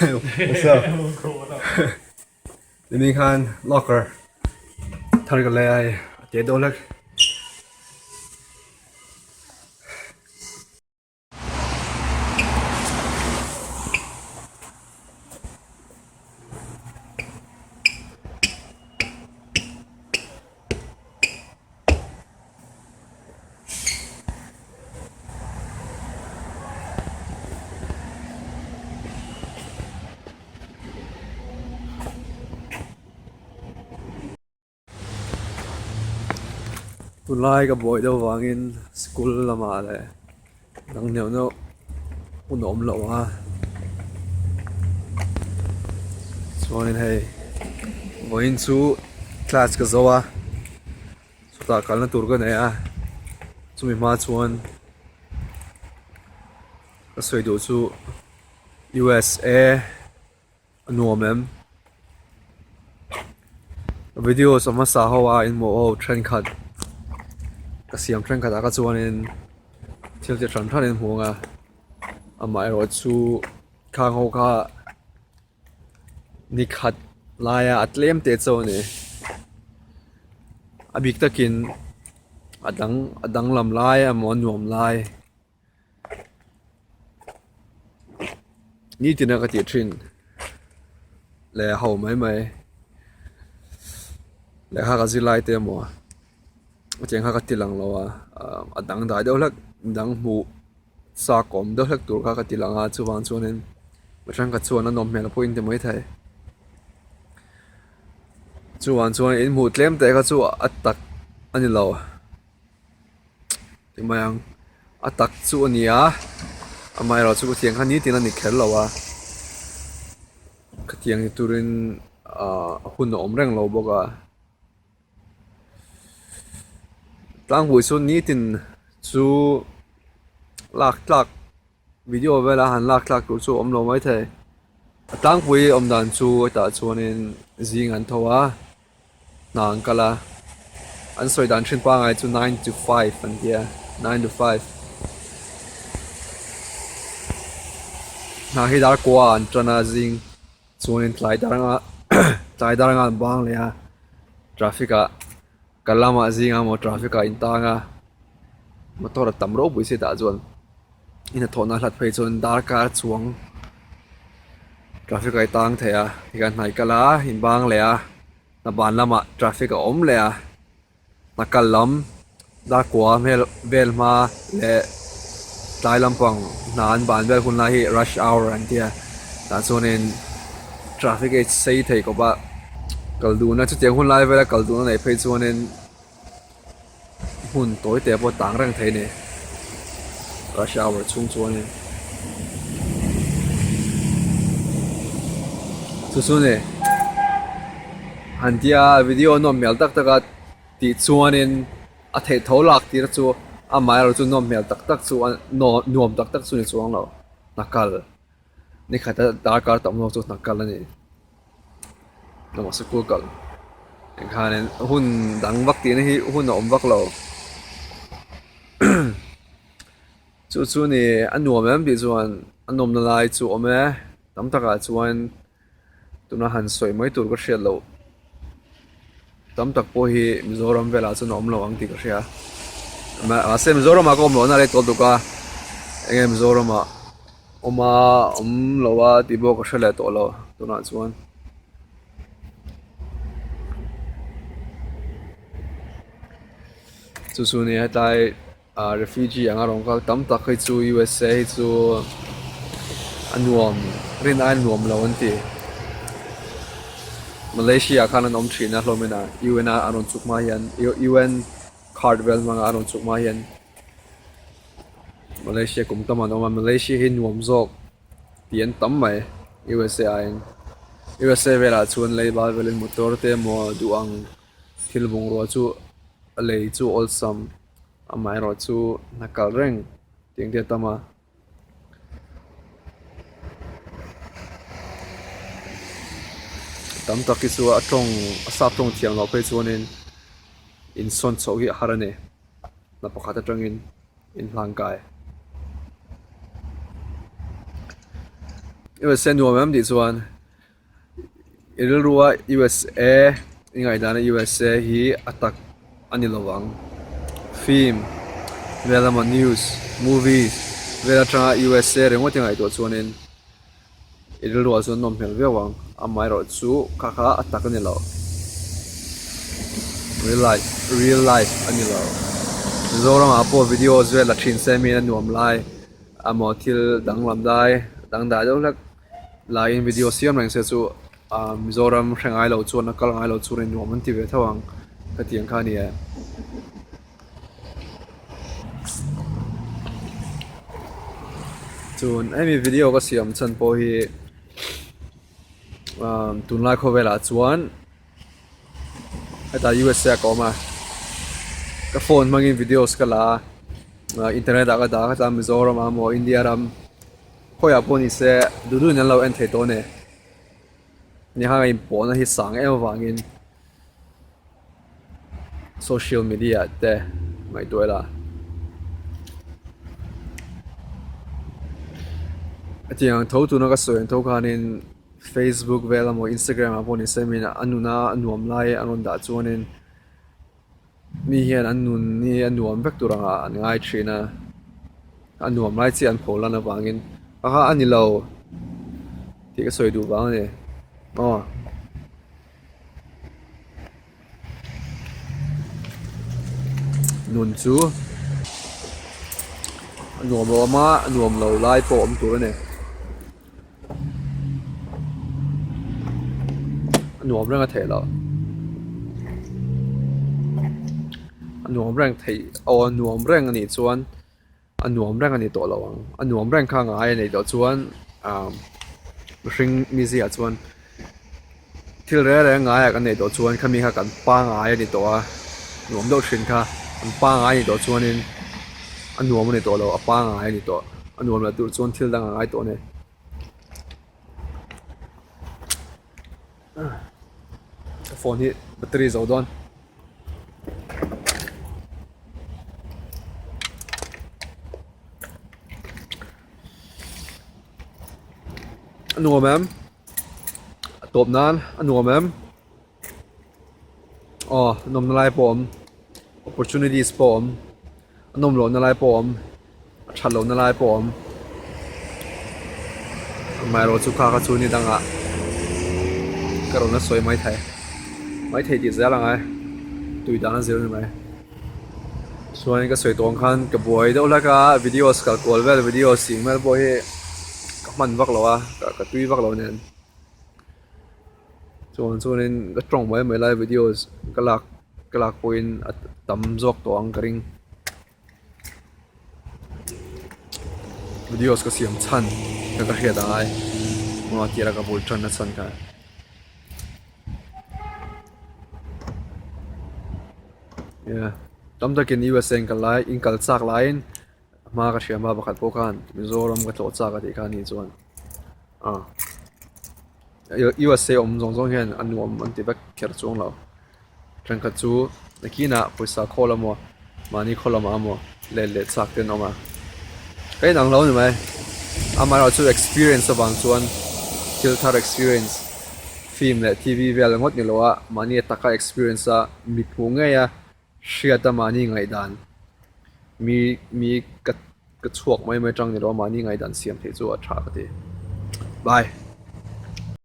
What's up? Nimin khan locker thar ka lei a hei a te deuh hlek. Tunlai ka buai deuh vangin school lamah leh dang neuh neuh hun a awm loh a chuanin hei vawiin chu class ka zo a chutah kalna tur ka nei a chumi hma chuan ka sawi duh chu U_S_A. A nuam em? Video a hmasa ho a inhmuh ho thenkhat ka siam thenkhat ah kha chuanin thil chi hran hran in hmu ang a amaherawh chu khang ho kha ni khat laia a tlem teh chauh a ni a bik takin a dang a danglam lai emaw a nuam lai. Nitin a ka tih thin leh ho mai mai lehkha ka zir lai te emaw a cheng kha ka ti lang lo a ah a dang dai deuh hlek dang hmuh chak awm deuh hlek tur kha ka ti lang a chuvang chuanin mi thenkhat chuan a nawm hmel pawh in ti maithei chuvang chuan in hmuh tlem teh kha chu a tak a ni lo. Ti mai ang a tak chu a ni a amaherawh chu khatiang kha nitin a ni kher lo a khatiang ni turin ahh hun a awm reng lo bawk a tlangpui chu nitin chu lak tlak video vela han lak tlak tur chu a awm lo maithei a tlangpui awm dan chu hetah chuanin zing an tho a. hna an kal a an sawi dan thin pangai chu nine to five an tia nine to five hna hi dar kua ah an tan a zing chuanin tlai dar anga tlai dar anga an bang leh a traffic ah kal lamah zingah emaw traffic ah in tang a motor a tam ropui si tah chuan i hnathawhna hlat phei chuan darkar chuang traffic ah i tang thei a tikhan hnai kal a in bang leh a hna ban lamah traffic a awm leh a hna kal lam darkua hmel vel hma leh tlai lampang hna an ban vel hun lai hi rush hour an tia tah chuanin traffic a sei thei khawp a kal duhna chutiang hun lai vela kal duhna neih phei chuanin. Hmun tawi te pawh tang reng thei a ni rush hour chhung chuanin chu chu ni han tia video nawm hmel tak tak a tih chuanin a theih tho lak tir chu amaherawh chu nawm hmel tak tak chu nuam tak tak chu ni chuang lo hna kal ni khat a darkar tam zawk chu hna kal a ni. Lamah sikul kal engkhanin hun dang vak tihna hi hun a awm vak lo chu chu ni a nuam em tih chuan a nawmna lai chu a awm e tam takah chuan tuna han sawi mai tur ka hriat loh tam tak pawh hi Mizoram velah chuan a awm lo ang tih ka hria mahse Mizoram ah ka awm lohna a rei tawh lutuk a enge Mizoram ah. Awm a awm lo a tih pawh ka hre leh tawh lo tunah chuan. Chu chu nia hetlai ah refugee anga rawn kal tam tak hi chu USA hi chu a nuam rin ai nuam lo an ti. Malaysia ah khan an awm thin a hlawm in a UN a an rawn chhuk hma hian UN card vel hmanga an rawn chhuk hma hian. Malaysia kum tam an awm a Malaysia hi nuam zawk tih an tam mai USA aiin USA velah chuan leiba velin motor te emaw duh ang thil bungrua chu a lei chu awlsam amaherawh chu hna kal reng tih ang te a tam a. Tam tak hi chu a tawng a sap tawng thiam loh phei chuanin insawn chhoh hi a har a ni. Hna pakhat atangin inhlangkai. USA nuam em tih chuan i rilrua USA i ngaihdana USA hi a tak a ni lo ang. Film vel emaw news movie vel atanga USA ringawt i ngaihtuah chuanin i rilruah chuan nawm hmel viau ang. Amaherawhchu kha kha a tak a ni lo. Real life real life a ni lo. Mizoramah pawh videos vel la thin se miin a nuam lai emaw thil danglam lai dangdai deuh hlek laiin video siam reng se chu ah Mizoram hre ngai lo chuan a kal ngai lo chuan nuam an ti ve tho ang ka tih ang kha a ni e. Chuan hemi video ka siam chhan pawh hi ah tunlai khawvelah chuan hetah USA ah ka awm a ka phone hmangin videos ka la a ah internet ah ka dah a ka tah Mizoram ah emaw India ram khawiah pawh ni se duh duhin an lo en thei tawh a ni ni hang a inpawhna hi sang em avangin social media te ngaihtuah ila hetiang ang tho tuna ka sawi ang tho khanin Facebook vel emaw Instagram ah pawh ni se miin a nuna a nuam lai an rawn dah chuanin Mi hian an nun hi a nuam vek tur angah an ngai thin a, a nuam lai chiah an pho lan avangin aha a ni lo tih ka sawi duh vang a ni aw. Nun chu a nuam lo awm a, a nuam lo lai pawh a awm tur a ni. A nuam reng a theih loh a nuam reng theih aw a nuam reng a nih chuan a nuam reng a ni tawh lo ang a nuam reng kha ngai a nih tawh chuan ah mihring mizia chuan thil reng reng ngaiah kan neih tawh chuan khami kha kan pangai a ni tawh a nuam deuh thin kha an pangai a nih tawh chuanin a nuam a ni tawh lo a pangai a ni tawh a nuam lah tur chuan thil dang a ngai tawh a ni. Ka phone hi battery zo dawn. A nuam em? A tawp nan a nuam em? Aw nawmna lai pawh a awm opportunities pawh a awm a nawm lohna lai pawh a awm a that lohna lai pawh a awm amaherawhchu kha kha chu ni dangah ka rawn la sawi mai thei mai thei tih zel ang e tui dan a zir a ni mai chuan ka sawi tawh ang khan ka buai deuh hlek a videos kal kual vel videos tih vel pawh hi ka hman vak lo a ka tui vak lo nen. Chuan chuanin ka tawng mai mai lai videos ka lak ka lak pawhin a tam zawk tawh ang ka ring videos ka siam chhan ka ka hriat angai hma tira ka bul tan na chhan kha yeah tam takin USA in kal lai in kal chak laiin hma ka hria hma pakhat pawh khan Mizoram ka tlawh chak a tih kha ni chuan ah. USA awm zawng zawng hian a nuam an ti vek kher chuang lo. Thenkhat chu nakinah pawisa khawl emaw mahni khaw lamah emaw let leh chak te an awm a. Ka inang lo ni mai. Amaherawhchu experience avang chuan thil thar experience film leh TV vel ngawt ni loa mahni a taka experience a miphu ngeia hriata mahni ngaihdan mi mi ka ka chhuak mai mai atang ni lo a mahni ngaihdan siam theih chu a tha ka ti. Bye.